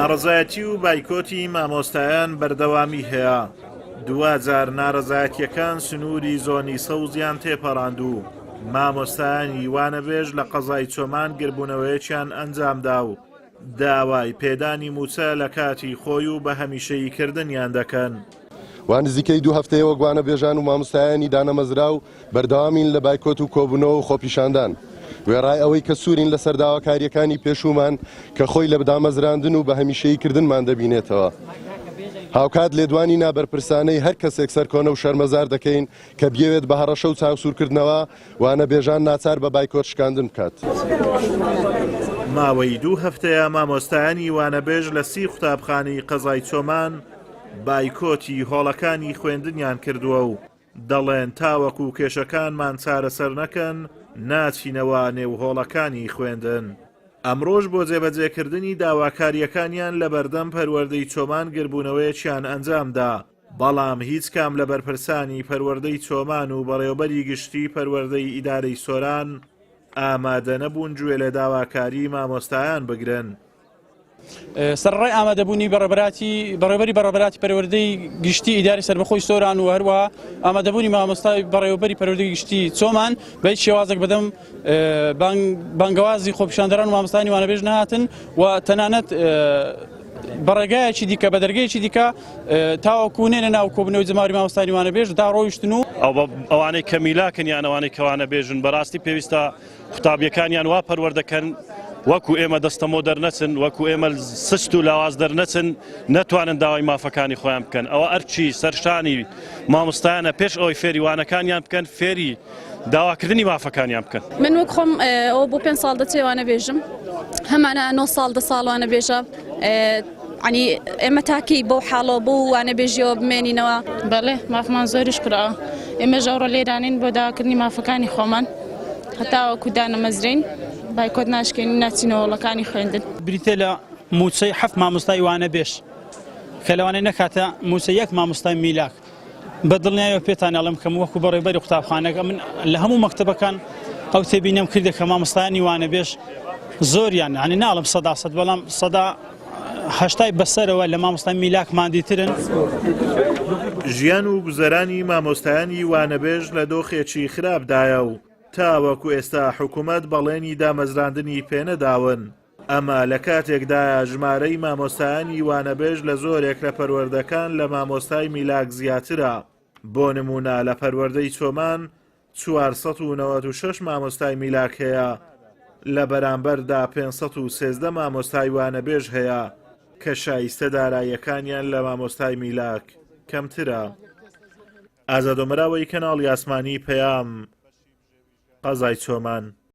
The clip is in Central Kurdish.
ناڕەزایەتی و بایکۆتی مامۆستایان بەردەوامی هەیە، دواجار نارەزایەتیەکان سنووری زۆنی سەوزیان تێپەڕاند و مامۆستایانی وانەبێژ لە قەزای چۆمان گربوونەوەیەکیان ئەنجامدا و داوای پێدانی مووچە لە کاتی خۆی و بە هەمیشەیی کردنیان دەکەن. وا نزیکەی دوو هەفتەیە وەک وانەبێژان و مامۆستایانی دانەمەزراو بەردەوامین لە بایکۆت و کۆبوونەوە و خۆپیشاندان، وێڕای ئەوەی کە سوورین لەسەر داواکارییەکانی پێشوومان کە خۆی لە دامەزراندن و بە هەمیشەیی کردنمان دەبینێتەوە. هاوکات لێدوانی نابەرپرسانەی هەر کەسێک سەرکۆنە و شەرمەزار دەکەین کە بیەوێت بە هەڕەشە و چاوسوورکردنەوە وانەبێژان ناچار بە بایکۆت شکاندن بکات. ماوەی دوو هەفتەیە مامۆستایانی وانەبێژ لە سی قوتابخانەی قەزای چۆمان بایکۆتی هۆڵەکانی خوێندنیان کردووە و دەڵێن تاوەکو کێشەکانمان چارەسەر نەکەن ناچینەوە نێو هۆڵەکانی خوێندن. ئەمڕۆش بۆ جێبەجێکردنی داواکارییەکانیان لەبەردەم پەروەردەی چۆمان گربوونەوەیەکیان ئەنجامدا، بەڵام هیچ کام لە بەرپرسانی پەروەردەی چۆمان و بەڕێوەبەری گشتی پەروەردەی ئیدارەی سۆران ئامادەنەبوون گوێ لە داواکاریی مامۆستایان بگرن. سەرەڕای ئامادەبوونی بەڕێوەبەراتی بەڕێوەبەری بەڕێوەبەراتی پەروەردەی گشتی ئیداری سەربەخۆی سۆران و هەروەها ئامادەبوونی مامۆستای بەڕێوەبەری پەروەردەی گشتی چۆمان بە هیچ شێوازێک بەدەم بانگەوازی خۆپیشاندەران و مامۆستایانی وانەبێژ نەهاتن و تەنانەت بەڕێگایەکی دیکە بە دەرگەیەکی دیکە تاوەکو نێنە ناو کۆبوونەوەی جەماوەری مامۆستایانی وانەبێژ دا ڕۆیشتن و ئەوانەی کە میلاکن یان ئەوانەی کە وانەبێژن بەڕاستی پێویستە قوتابیەکانیان وا پەروەردەکەن وەکو ئێمە دەستەمۆ دەرنەچن وەکو ئێمە سست و لاواز دەرنەچن نەتوانن داوای مافەکانی خۆیان بکەن ئەوە ئەرچی سەرشانی مامۆستایانە پێش ئەوەی فێری وانەکانیان بکەن فێری داواکردنی مافەکانیان بکەن. من وەک خۆم ئەوە بۆ پێ ساڵ دەچێ وانە بێژم هەمانە 9 ساڵ دە ساڵ وانە بێژە عنی ئێمە تاکی بەو حاڵەوە بۆ وانە بێژیەوە بمێنینەوە. بەڵێ مافمان زۆریش کوراوە ئێمەش ئەوڕۆ لێرانین بۆ داواکردنی مافەکانی خۆمان هەتاوەکو دانەمەزرێین بایکۆت ناشکێنین ناچینە هۆڵەکانی خوێندن. بریتیە لە مووچەی حەفت مامۆستای وانەبێژ کە لەوانەیە نەکاتە مووچەی یەک مامۆستای میلاک. بە دڵنیایەوە پێتان ئەڵێم کە وەکو بەڕێوبەری قوتابخانەکە من لە هەموو مەکتەبەکان ئەو تێبینەم کردە کە مامۆستایانی وانەبێژ زۆریان یعنی ناڵم سەدا سەد بەڵام سەدا هەشتای بەسەرەوە لە مامۆستای میلاک ماندیترن. ژیان و گوزەرانی مامۆستایانی وانەبێژ لە دۆخێکی خراپدایە و تاوەکو ئێستا حکومەت بەڵێنی دامەزراندنی پێنەداون. ئەمە لە کاتێکدایە ژمارەی مامۆستایانی وانەبێژ لە زۆرێک لە پەروەردەکان لە مامۆستای میلاک زیاترە، بۆ نموونە لە پەروەردەی چۆمان 496 مامۆستای میلاک هەیە، لە بەرامبەردا 513 مامۆستای وانەبێژ هەیە کە شایستە داراییەکانیان لە مامۆستای میلاک کەمترە. ئازاد ئۆمەراوەی کەناڵی ئاسمانی پەیام، قەزای چۆمان.